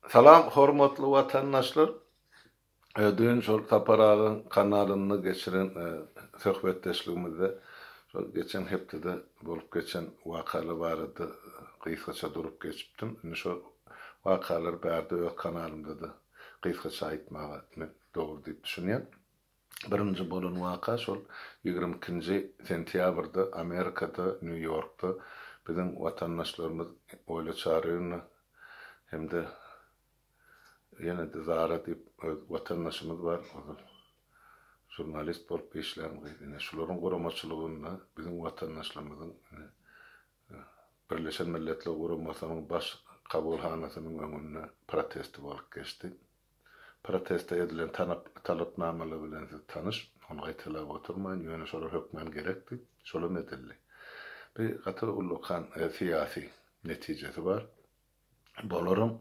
Salam hormatly watandaşlar. Düýn şol Sapar agaň kanalynda geçiren söhbetdeşligimizde şol geçen hepdede bolup geçen wakalar barada gysgaça durup geçipdim. Indi şo wakalary bärde öz kanalymda-da gysgaça aýtmaga men dogry diýip düşünýän. Birinji bolan waka şol 22-nji sentýabrda Amerikada, Nýu-Ýorkda biziň watandaşlarymyz Oýla Çaryýewna hem-de ýene-de Zara diýip öz watandaşymyz bar, ozal žurnalist bolup işlän gyz. Ine, şularyň guramaçylygynda biziň watandaşlarymyzyň ine Birleşen Milletler Guramasynyň Baş kabulhanasynyň öňünde protesti bolup geçdi. Protestde edilen talapnamalar bilen siz tanyş, ony gaýtalap oturmaýyn, ýöne şolar hökman gerekdi, şolam edildi. Bu gaty ullakan syýasy netijesi bar. Bolaram,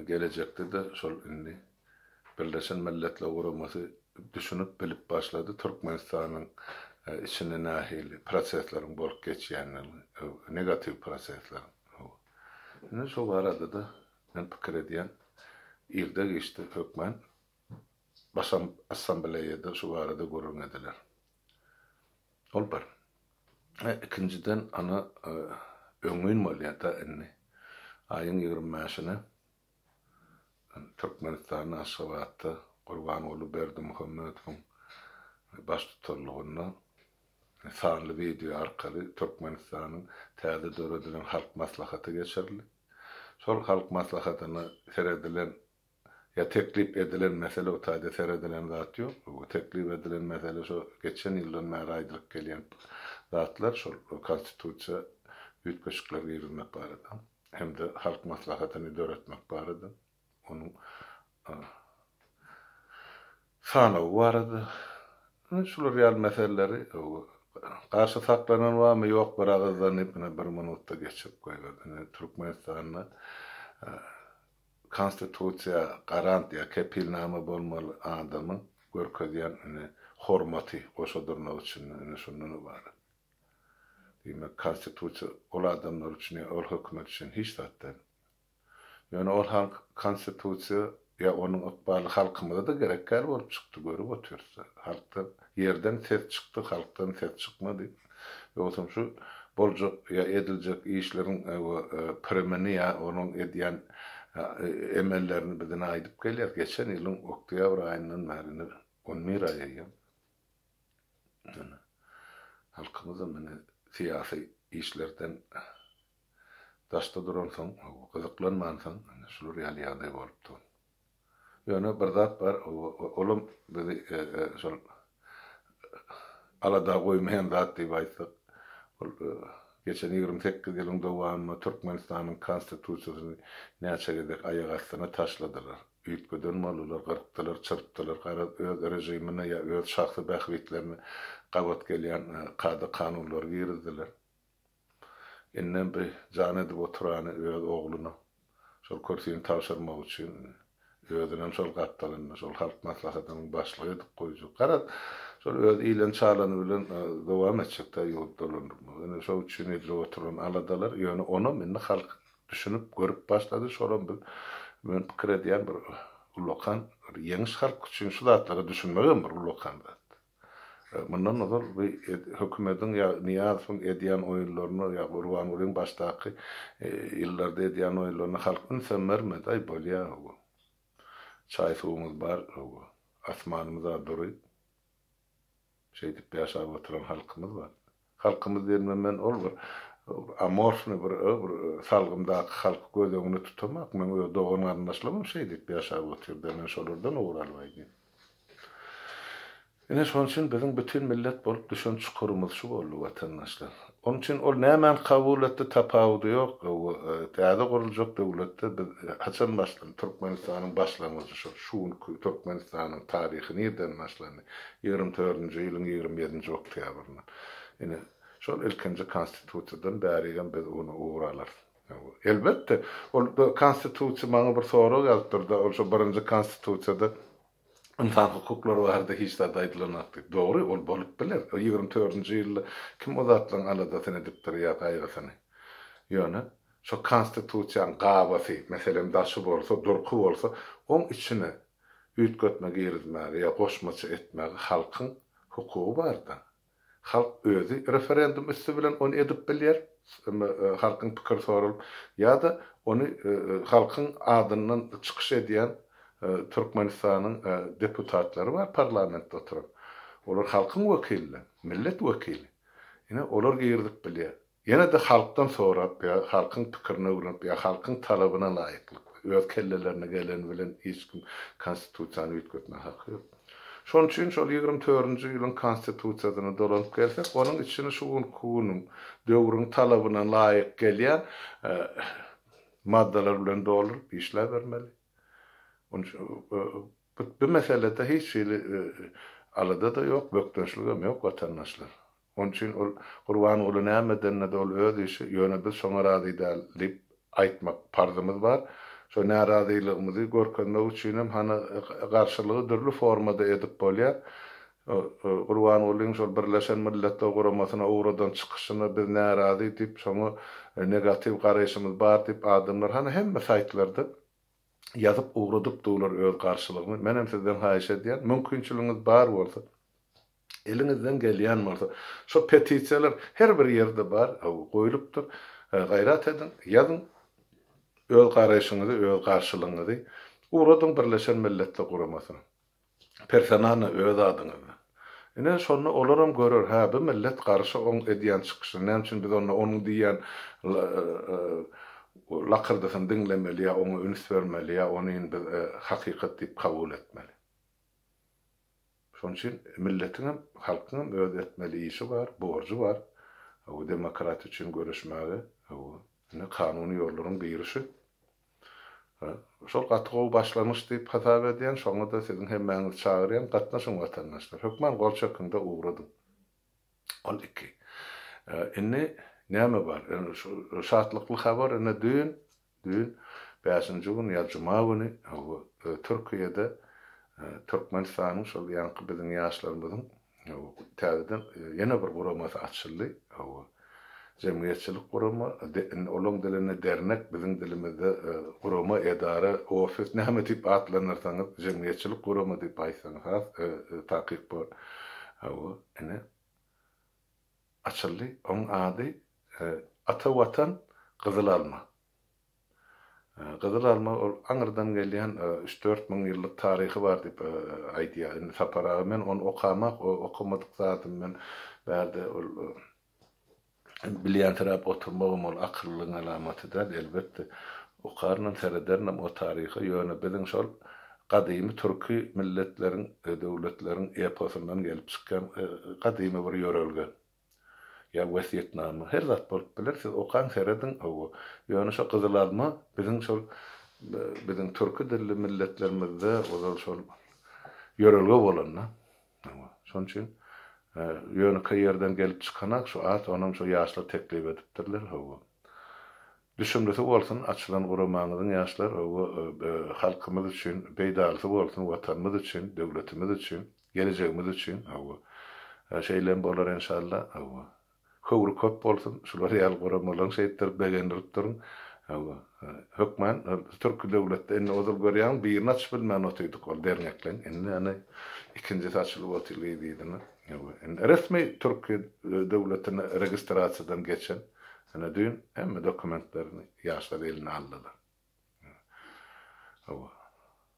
gelejekde-de şol indi Birleşen Milletler Guramasy düşünip, bilip başlady Türkmenistanyň içinde nähili prosesleriň bolup geçýändigini, negatiw prosesleriň. Indi şo barada-da Men pikir edýän, irde-giçde hökmän Baş Assambleýada şu barada gürrüň ediler. Ol bir. Ikinjiden, ana, öňňin bolýar-da indi. Aýyň 25-ine Türkmenistanda, Aşgabatda Gurbanguly Berdimuhamedowyň baştutanlygynda sanly wideo arkaly Türkmenistanyň täze döredilen Halk Maslahaty geçirildi. Şol Halk Maslahatyna seredilen ýa teklip edilen mesele o taýda seredilen zat ýok. Bu teklip edilen mesele şo geçen ýyldan bäri aýdylyp gelýän zatlar şol Konstitusiýa üýtgeşikler girizmek barada hem-de Halk Maslahatyny döretmek barada onuň sanawy barada. Ine şular ýaly meseleleri garşy saklanan barmy ýok bir agyzdan diýip ine bir minutda geçirip goýberdi. Ine Türkmenistanda konstitusiýa garant ýa kepilnama bolmaly adamyň görkezýän ine hormaty goşa dyrnak içinde ine şundan ybarat. Diýmek konstitusiýa ol adamlar üçin ýa ol hökümet üçin hiç zat däl. Ýöne ol halk konstitusiýa ýa onuň ykbaly halkymyza-da gerek däl bolup çykdy, görüp otyrys-da. Halkdan, ýerden ses çykdy, halkdan ses çykmady. Ýogsam şu boljak ýa ediljek işleriň pirimini ýa onuň edýän emellerini biz ine aýdyp gelýäris. Geçen ýylyň oktýabr aýyndan bäri ine on bir aý eýýäm. Ine, halkymyzam ine syýasy işlerden Daşda duransoň, gyzyklanmansoň, ine, şular ýaly ýagdaý bolup dur. Ýöne bir zat bar, olam bizi şol alada goýmaýan zat diýip aýtsak, ol geçen 28 ýylyň dowamynda Türkmenistanyň Konstitusiýasyny näçe gezek aýak astyna taşladylar, üýtgeden boldular, gyrkdylar, çyrpdylar, garaz, öz režimine ýa öz şahsy bähbitlerine gabat gelýän kada-kanunlary girizdiler. Indem bi jan edip oturany öz ogluna şol kürsini tabşyrmak üçin özünem şol gapdalynda şol Halk Maslahatynyň başlygy edip goýjak. Garaz, şol öz ilen-çalany bilen dowam etjek-dä ýurt dolandyrmagy. Ine, şo üçin edilip oturan aladalar. Ýöne onam indi halk düşünip, görüp başlady. Şolam bir, men pikir edýän, bir ullakan bir ýeňiş halk üçin şu zatlara düşünmegem bir ullakan zat. Mundan ozal bu hökümediň ýa Nyýazowyň edýän oýunlaryna ýa Gurbangulyň başdaky ýyllarda edýän oýunlaryna halk ünsem bermedi. Aý bolýa hawa. Çaý-suwumyz bar hawa. Asmanymyz-a dury. Şeýdip ýaşap oturan halkymyz bar. Halkymyz diýenime men ol bir amorfnyý bir bir salgymdaky halky göz öňüne tutamak. Meň öz dogan-garyndaşlarymam şeýdip ýaşap otyrda, men şolardan ugur alyp aýdýan. Ine şonuň üçin biziň bütin millet bolup düşen çukurymyz şu boldy watandaşlar. Onuň üçin ol nämäni kabul etdi tapawudy ýok. Täze guruljak döwletde biz haçan başlandy? Türkmenistanyň başlangyjy şol. Şu günki Türkmenistanyň taryhy nirden başlandy? 24-nji ýylyň 27-nji oktýabryndan. Ine, şol ilkinji Konstitusiýadan bärigem biz ony ugur alarys. Elbetde, ol Konstitusiýa maňa bir sorag ýazypdyr-da, ol şo birinji Konstitusiýada ynsan hukuklary barada hiç zat aýdylanok diýip. Dogry, ol bolup biler. O 24-nji ýylda kim o zatlaryň aladasyny edipdir ýa gaýgysyny? Ýöne. Şo Konstitusiýaň gabasy, meselem, daşy bolsa, durky bolsa, oň içine üýtgetme girizmäge ýa goşmaça etmäge halkyň hukugy bar-da. Halk özi referendum üsti bilen ony edip bilýär, halkyň pikiri soralyp, ýa-da ony halkyň adyndan çykyş edýän Türkmenistanyň deputatlary bar parlamentde oturan. Olar halkyň wekili, millet wekili. Ine, olar girizip bilýär. Ýene-de halkdan sorap ýa halkyň pikirini öwrenip ýa halkyň talabyna laýyklykda, öz kellelerine geleni bilen hiç kim Konstitusiýany üýtgetmäge haky ýok. Şonuň üçin şol 24-nji ýylyň Konstitusiýasyna dolanyp gelsek, onuň içini şu günki günüň, döwrüň talabyna laýyk gelýän maddalar bilen dolduryp işläbermeli. Bu meselede hiç hili alada-da ýok, bökdençligem ýok watandaşlar. Onuň üçin ol Gurbanguly näme edende-de ol öz işi, ýöne biz şoňa razy däl diýip aýtmak parzymyz bar. Şo närazylygymyzy görkezmek üçinem hany garşylygy dürli formada edip bolýar. Gurbangulyň şol Birleşen Milletler Guramasyna ugradan çykyşyna biz närazy diýip şoňa negatiw garaýşymyz bar diýip adamlar hany hemme saýtlarda ýazyp ugradyp durlar öz garşylygyny. Menem sizden haýyş edýän, mümkinçiligiňiz bar bolsa, Eliňizden gelýän bolsa, şo petisiýalar her bir ýerde bar, goýlupdyr. Gaýrat ediň, ýazyň. Öz garaýşyňyzy, öz garşylygyňyzy ugradyň Birleşen Milletler Guramasyna. Personalno öz adyňyzdan. Ine, şonda olaram görer, hä, bu millet garşy oň edýän çykyşyna, näme üçin biz onda onuň diýýän lakyrdysyny diňlemeli ýa oňa üns bermeli ýa ony biz hakykat diýip kabul etmeli. Şonuň üçin milletiňem, halkyňam öz etmeli işi bar, borjy bar. Hawa, demokratiýa üçin göreşmäge, hawa, ine, kanuny ýollaryň biri şu. Şol gaty gowy başlangyç diýip hasap edýän, şoňa-da siziň hemmäňizi çagyrýan, gatnaşyň watandaşlar. Hökman gol çekiň-de ugradyň. Ol iki. Indi näme bar? Şu şatlykly habar, ine, düýn Düýn, bäşinji gün ýa juma güni, hawa, Türkiýede Türkmenistanyň şol ýaňky biziň ýaşlarymyzyň, hawa, täzeden ýene bir guramasy açyldy, hawa, jemgyýetçilik gurama, indi olaň dilinde dernek, biziň dilimizde gurama, edara, ofis, näme diýip atlandyrsaňyz, jemgyýetçilik gurama diýip aýtsaňyz has takyk bor, hawa, ine, Açyldy. Onuň ady Ata Watan Gyzyl alma. Gyzyl alma ol aňyrdan gelýän üç-dört müň ýyllyk taryhy bar diýip aýdýar. Indi Sapar aga men ony okamak, okamadyk zadym men bärde ol bilýänsiräp oturmagam ol akyllylygyň alamaty däl, elbetde. Okarynam, serederinem o taryha, ýöne biziň şol gadymy türki milletleriň, döwletleriň eposyndan gelip çykýan gadymy bir ýörelge ýa wesýetnama, her zat bolup biler, siz okaň, serediň, hawa. Ýöne şo gyzyl alma biziň şol biziň türki dilli milletlerimizde ozal şol ýörelge bolanda, hawa. Şonuň üçin ýönekeý ýerden gelip çykanak şu at, onam şo ýaşlar teklip edipdirler, hawa. Düşümlisi bolsun açylan guramaňyzyň ýaşlar oba halkymyz üçin peýdalysy bolsun watanymyz üçin döwletimiz üçin gelejegimiz üçin hawa şeýlem bolar enşalla hawa höwri köp bolsun şular ýaly guramalaryň şeýtdirip begendirip duruň hawa hökman türki döwletde indi ozal görýäň birini açyp bilmän otyrdyk ol derňekleň indi ýany ikinjisi açylyp otyr yzy yzyna hawa indi resmi türki döwletine registrasiýadan geçen Ine düýn hemme dokumentlerini ýaşlar eline aldylar. Hawa.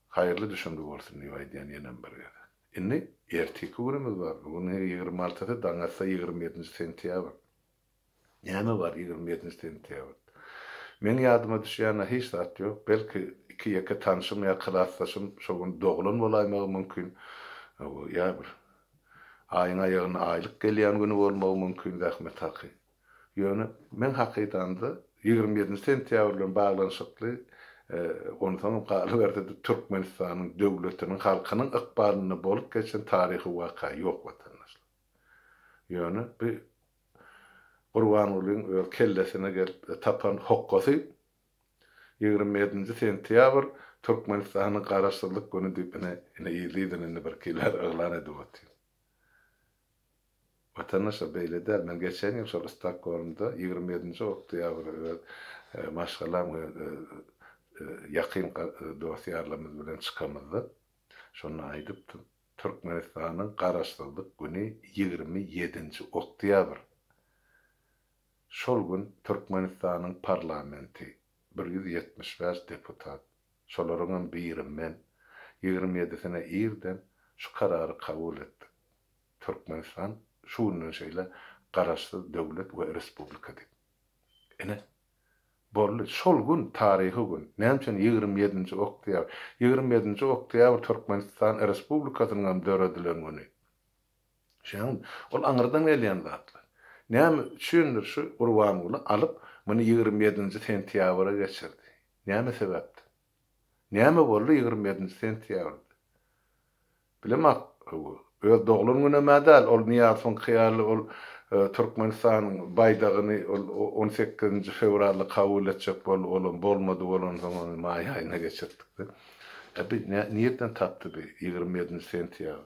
Haýyrly düşümli bolsun diýip aýdýan ýenem bir gezek. Indi ertirki günümiz bar. Bu gün 26 altysy, daň atsa 27-nji sentýabr. Näme bar 27-nji sentýabrda? Meň ýadyma düşýän-ä hiç zat ýok. Belki iki-ýeke tanşym ýa klasdaşym şo gün doglan bolaýmagy mümkin. Hawa, ýa bir aýyň aýagynda aýlyk gelýän güni bolmagy mümkin zähmet haky. Ýöne meň hakydamda 27-nji sentýabr bilen baglanyşykly, onsoňam galyberse-de Türkmenistanyň döwletiniň, halkynyň ykbalynda bolup geçen taryhy waka ýok watandaşlar. Ýöne bu Gurbangulyň öz kellesine gelip tapan hokgasy 27-nji sentýabr Türkmenistanyň Garaşsyzlyk güni diýip ine ine yzly-yzyna indi birki ýyl bäri yglan edip otyr. Watandaşlar beýle däl. Men geçen ýyl şol Stokgolmda 27-nji oktýabr öz maşgalam we ýakyn dost-ýarlarymyz bilen çykamyzda, şonda aýdypdym, Türkmenistanyň Garaşsyzlyk güni 27-nji oktýabr. Şol gün Türkmenistanyň parlamenti, 175 deputat, şolaryňam biri men, ýigrimi ýedisine irden şu karary kabul etdik. Türkmenistan şu günden şeýle Garaşsyz döwlet we respublika diýip. Ine, boldy. Şol gün taryhy gün. Näme üçin 27-nji oktýabr? 27-nji oktýabr Türkmenistan Respublikasynyňam döredilen güni. Şeýdip, ol aňyrdan gelýän zatlar. Näme üçindir şu Gurbanguly alyp, muny 27-nji sentýabra geçirdi. Näme sebäpden? Näme boldy 27-nji sentýabrda? Bilemok, öz doglan günem-ä däl, ol Nyýazowyňky ýaly ol Türkmenistanyň baýdagyny ol on sekizinji fewralda kabul etjek boldy, olam bolmady bolansoň ony maý aýyna geçirtdik-de. Ä bi nirden tapdy bi 27-nji sentýabr?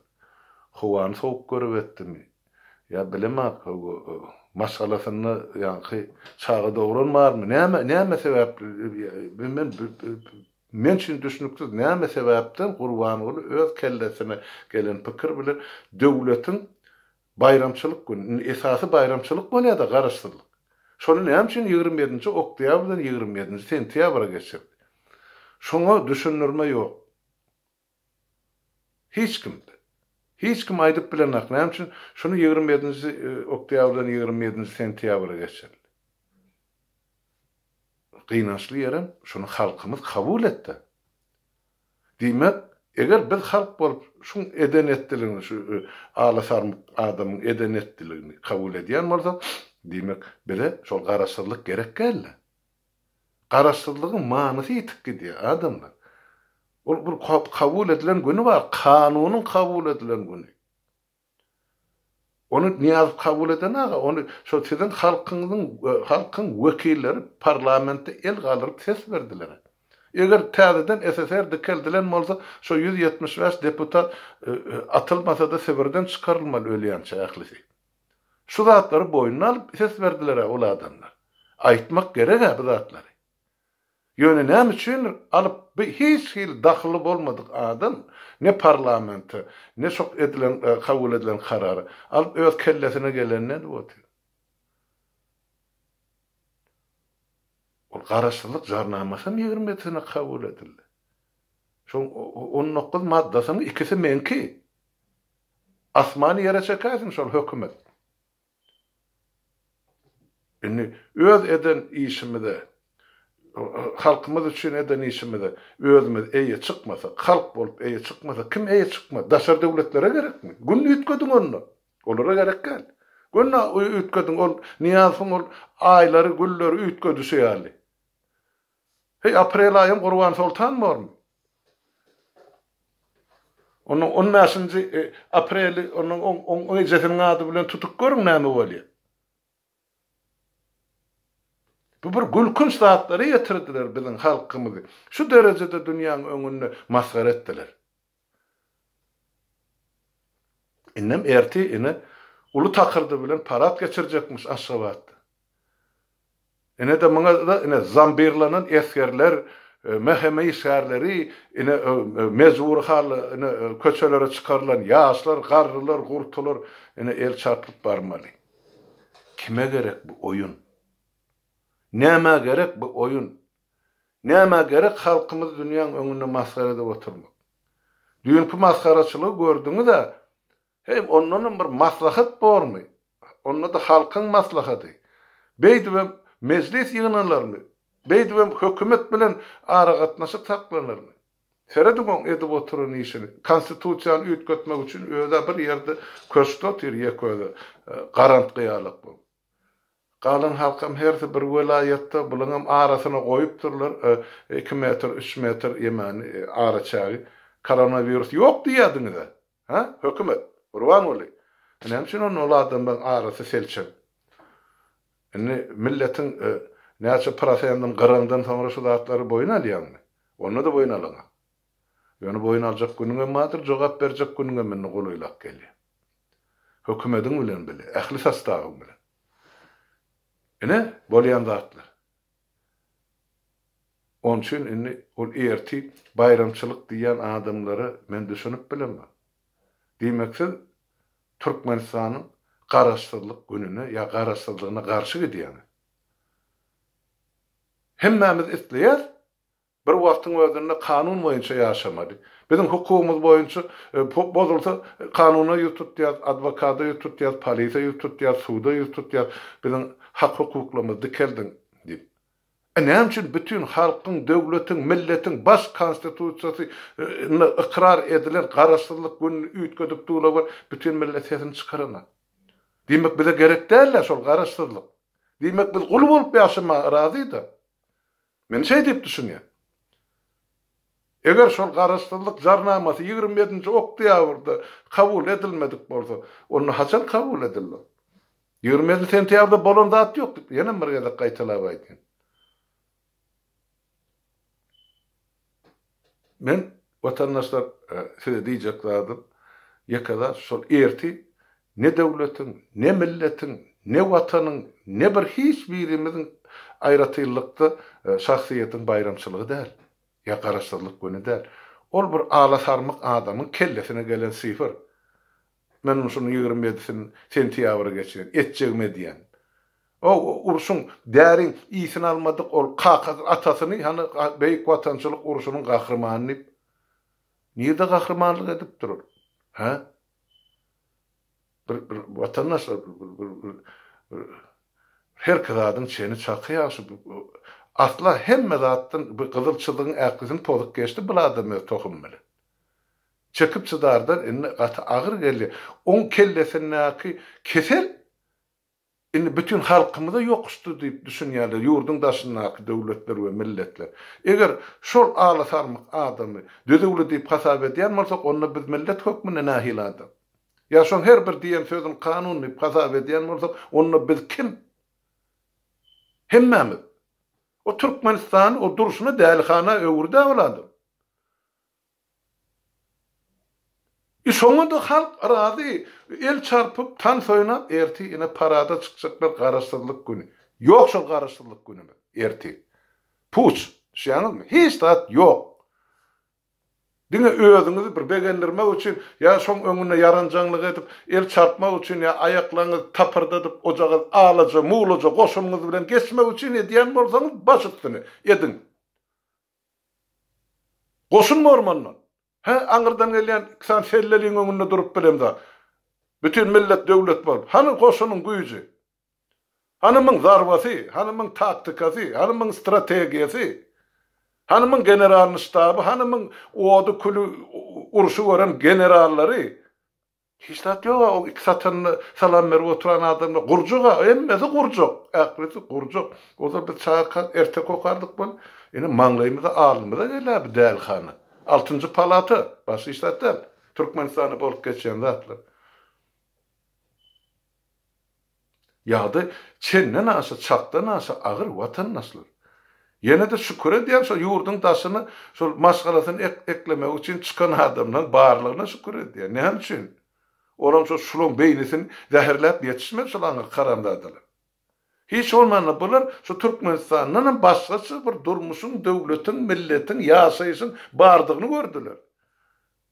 Howany sowuk görüp etdimi? Ýa bilemok, maşgalasynda ýaňky çaga dogran barmy? Näme, näme sebäpli men Men üçin düşnüksiz, näme sebäpden Gurbanguly öz kellesine gelen pikir bilen döwletiň baýramçylyk güni, indi esasy baýramçylyk bolýar-da garaşsyzlyk. Şony näme üçin 27-nji oktýabrdan 27-nji sentýabra geçirdi? Şoňa düşündirme ýok. Hiç kimde. Hiç kim aýdyp bilenok näme üçin şuny 27-nji oktýabrdan 27-nji sentýabra geçirildi. Gynançly ýerem şuny halkymyz kabul etdi. Diýmek, eger biz halk bolup şuň eden-etdiligini, şu ala sarmyk adamyň eden-etdiligini kabul edýän bolsak, diýmek, bize şol garaşsyzlyk gerek däldi. Garaşsyzlygyň manysy ýitip gidýär, adamlar. Ol bir kabul edilen güni bar, kanunyň kabul edilen güni. Ony Nyýazow kabul eden aga, ony şol siziň halkyňyzyň, halkyň wekilleri parlamentde el galdyryp ses berdiler. Eger täzeden SSR dikeldilen bolsa, şo 175 deputat atylmasa-da Sibirden çykarylmaly ölýänçä ählisi. Şu zatlary boýnuna alyp ses berdiler-ä ol adamlar. Aýtmak gereg-ä bu zatlary. Ýöne näme üçindir alyp bu hiç hili dahyly bolmadyk adam ne parlamente, ne şo edilen kabul edilen karara alyp öz kellesine gelenini edip otyr. Ol garaşsyzlyk jarnamasam 27-sine kabul edildi. Şoň 19 maddasynyň ikisi meňki. Asmany ýere çekäýsin şol hökümet. Indi öz eden işimize, halkymyz üçin eden işimize özümiz eýe çykmasak, halk bolup eýe çykmasak, kim eýe çykmaz? Daşary döwletlere gerekmi? Gün üýtgediň onda. Olara gerek däl. Gün üýtgediň, ol Nyýazowyň ol aýlary, günleri üýtgedişi ýaly. Heý, aprel aýam Gurbansoltan bormy? Onuň on bäşinji apreli onuň oň ejesiniň ady bilen tutup görüň näme bolýar. Bu bir gülkünç zatlara ýetirdiler biziň halkymyzy. Şu derejede dünýäň öňünde masgara etdiler. Indem ertir ine uly takyrdy bilen parad geçirjekmiş Aşgabatda. Ine-de muňa-da ine zambirlenen esgerler, MHM işgärleri, ine mejbury halda ine köçelere çykarylan ýaşlar, garrylar, gurtular ine el çarpyp barmaly. Kime gerek bu oýun? Nämä gerek bu oýun? Nämä gerek halkymyzy dünýäň öňünde masgara edip oturmak? Düýnki masgaraçylygy gördüňiz-ä, Heý, ondanam bir maslahat bormy? Onda-da halkyň maslahady. Beýdibem mejlis ýygnalarmy? Beýdibem hökümet bilen aragatnaşyk saklanarmy? Serediň oň edip oturan işini. Konstitusiýany üýtgetmek üçin öz-ä bir ýerde köşkde otyr ýeke özi garantgy ýalak bolup. Galan halkam hersi bir welaýatda, bulaňam arasyna goýupdyrlar iki metr, üç metr ýemany araçägi. Koronawirus ýok diýýärdiňiz-ä? Hä, hökümet? Gurbanguly, näme üçin onda ol adamlaryň arasy selçeň? Indi milletiň näçe prosentini gyraňdan soňra şu zatlary boýun alýaňmy? Onda-da boýun alaňok. Ýöne boýun aljak günüňem bardyr, jogap berjek günüňem indi golaýlap gelýär. Hökümediň bilen bile, ähli sostawyň bilen. Ine, bolýan zatlar. Onuň üçin indi ol ertir baýramçylyk diýýän adamlara men düşünip bilemok. Diýmek siz Türkmenistanyň Garaşsyzlyk gününe ýa garaşsyzlygyna garşy gidýäňiz. Hemmämiz isleýäs bir wagtyň özünde kanun boýunça ýaşamaly. Biziň hukugymyz boýunça bozulsa kanuna ýüz tutýas, adwokada ýüz tutýas, polisiýa ýüz tutýas, suda ýüz tutýas, biziň hak-hukuklarymyzy dikeldiň diýip. E näme üçin bütin halkyň, döwletiň, milletiň baş konstitusiýasy nda ykrar edilen garaşsyzlyk gününi üýtgedip durlar we bütin millet sesini çykaranok. Diýmek bize gerek däl-dä şol garaşsyzlyk. Diýmek biz gul bolup ýaşamaga razy-da. Men şeý diýip düşünýän. Eger şol garaşsyzlyk jarnamasy 27-nji oktýabrda kabul edilmedik bolsa, onda haçan kabul edildi ol? 27 sentýabrda bolan zat ýok diýip, ýenem bir gezek gaýtalap aýdýan. Men, watandaşlar, size diýjek zadym, ýeke zat, şol ertir ne döwletiň, ne milletiň, ne Watanyň, ne bir hiç birimiziň aýratynlykda şahsyýetiň baýramçylygy däl, ýa Garaşsyzlyk güni däl. Ol bir ala-sarmyk adamyň kellesine gelen sifr. Men şunuň 27-sini sentýabra geçiren, etjegimi edýän. O urşuň däriň ysyn almadyk ol kakasy, atasyny hany Beýik Watançylyk urşunyň gahrymany diýip. Nirde gahrymanlyk edipdir ol? Hä? Bir bir watandaşlar bir bir bir bir bir herki zadyň çeni çaky ýagşy. Asla hemme zatdan bu gyzyl çyzygyň ählisini pozup geçdi bul adam öz tohumy bilen. Çekip çydardan indi gaty agyr geldi. Oň kellesindäki kesel indi bütin halkymyza ýokuşdy diýip düşünýärler ýurduň daşyndaky döwletler we milletler. Eger şol alasarmyk adamy düzüwli diýip hasap edýän bolsak, onda biz millet hökmünde nähili adam? Ýa şoň her bir diýen sözüni kanun diýip hasap edýän bolsak, onda biz kim? Hemmämiz. O Türkmenistany o durşuna dälihana öwürdi-ä ol adam. I şoňa-da halk razy, el çarpyp, tans oýnap, ertir ine parada çykjaklar Garaşsyzlyk güni. Ýok şol Garaşsyzlyk günümiz ertir. Puç, düşýäňizmi? Hiç zat ýok. Diňe özüňizi bir begendirmek üçin ýa şoň öňünde ýaranjaňlyk edip, el çarpmak üçin ýa aýaklaryňyzy tapyrdadyp, ojagaz alaja, muglaja goşunyňyz bilen geçmek üçin edýän bolsaňyz baş üstüne, ediň. Goşun bormandan. Hä, aňyrdan gelýän iki sany selleliň öňünde durup bilemzok. Bütin millet döwlet bolup. Hany goşunyň güýji? Hany muň zarbasy? Hany muň taktikasy? Hany muň strategiýasy? Hany muň generalnyý ştaby? Hany muň ody, küli, urşy gören generallary? Hiç zat ýog-a, o iki satanyna salam berip oturan adamlar gurjug-a, hemmesi gurjak, ählisi gurjak. Ozal biz çagakak erteki okardyk bol, ine maňlaýymyza, alnymyza gelýär bu dälihana. Altynjy palata, başga hiç zat däl. Türkmenistanda bolup geçýän zatlar. Ýagdaý çenden aşa, çakdan aşa agyr, watandaşlar. Ýene-de şükür edýän şol ýurduň daşyna şol maşgalasyny eklemek üçin çykan adamlaryň barlygyna şükür edýän. Näme üçin? Olam şol şulaň beýnisini zäherläp ýetişmedi şol aňyrky haramzadalar. Hiç bolmanda bular şu Türkmenistandanam başgaça bir durmuşyň, döwletiň, milletiň, ýaşaýşyň bardygyny gördüler.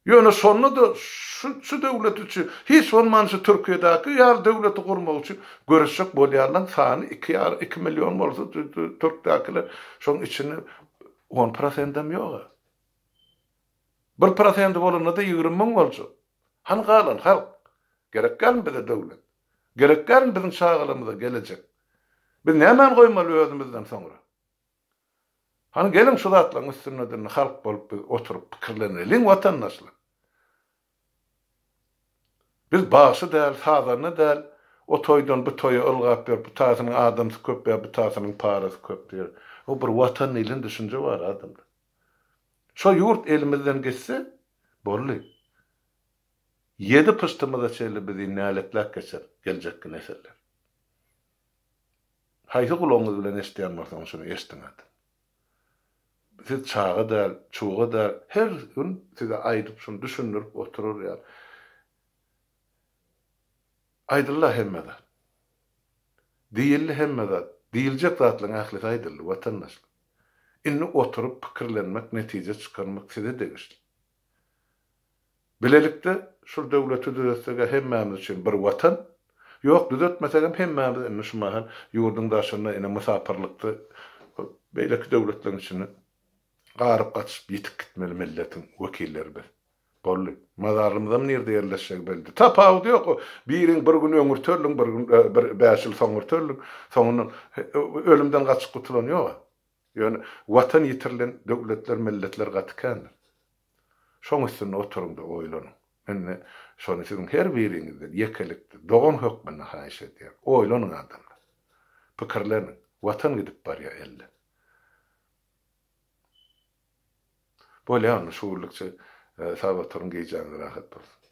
Ýöne şonda-da şu şu döwlet üçin, hiç bolman şu Türkiýedäki ýaly döwleti gurmak üçin göreşjek bolýanlaryň sany iki ýarym, iki million bolsa türkdäkiler şoň içinde on prosendem ýog-a. Bir prosendi bolanda-da 20 müň boljak. Hany galan halk? Gerek dälmi bize döwlet? Gerek dälmi biziň çagalarymyza gelejek? Biz nämäni goýmaly özümizden soňra? Hany geliň şu zatlaryň üstünde indi halk bolup biz oturyp pikirleneliň watandaşlar. Biz bagşy däl, sazanda däl, o toýdan bu toýa ylgap ýörüp bu tasynyň adamsy köp ýa bu tasynyň parasy köp diýer. O bir watan diýlen düşünje bar adamda. Şo ýurt elimizden gitse boldy. Ýedi pyştymyza çenli bizi näletläp geçer geljekki nesiller. Haýsy gulagyňyz bilen eşidýän bolsaňyz şuny eşdiň adam. Siz çaga däl, çuga däl, her gün size aýdyp şuny düşündirip oturar ýaly. Aýdyldy hemme zat. Diýildi hemme zat. Diýiljek zatlaryň ählisi aýdyldy, watandaşlar. Indi oturyp pikirlenmek, netije çykarmak size degişli. Bilelikde şul döwleti düzetseg-ä hemmämiz üçin bir Watan, ýok düzetmesegem hemmämiz indi şu mahal ýurduň daşynda ine mysapyrlykda beýleki döwletleriň içinde garyp-gaçyp ýitip gitmeli milletiň wekilleri biz. Boldy. Mazarymyzam nirde ýerleşjegi belli. Tapawudy ýok. Biriň bir gün öňürti öldüň, bir gün bir bäş ýyl soňurty öldüň. Soňundan ölümden gaçyp gutulan ýog-a. Ýöne Watan ýitirilen döwletler, milletler gaty kändir. Şoň üstünde oturyň-da oýlanyň. Indi şony siziň her biriňizden ýekelikde, dogan hökmünde haýyş edýän. Oýlanyň adamlar. Pikirleniň. Watan gidip barýar elden. Bolýa onda şu günlükçe sag oturyň gijäňiz rahat bolsun.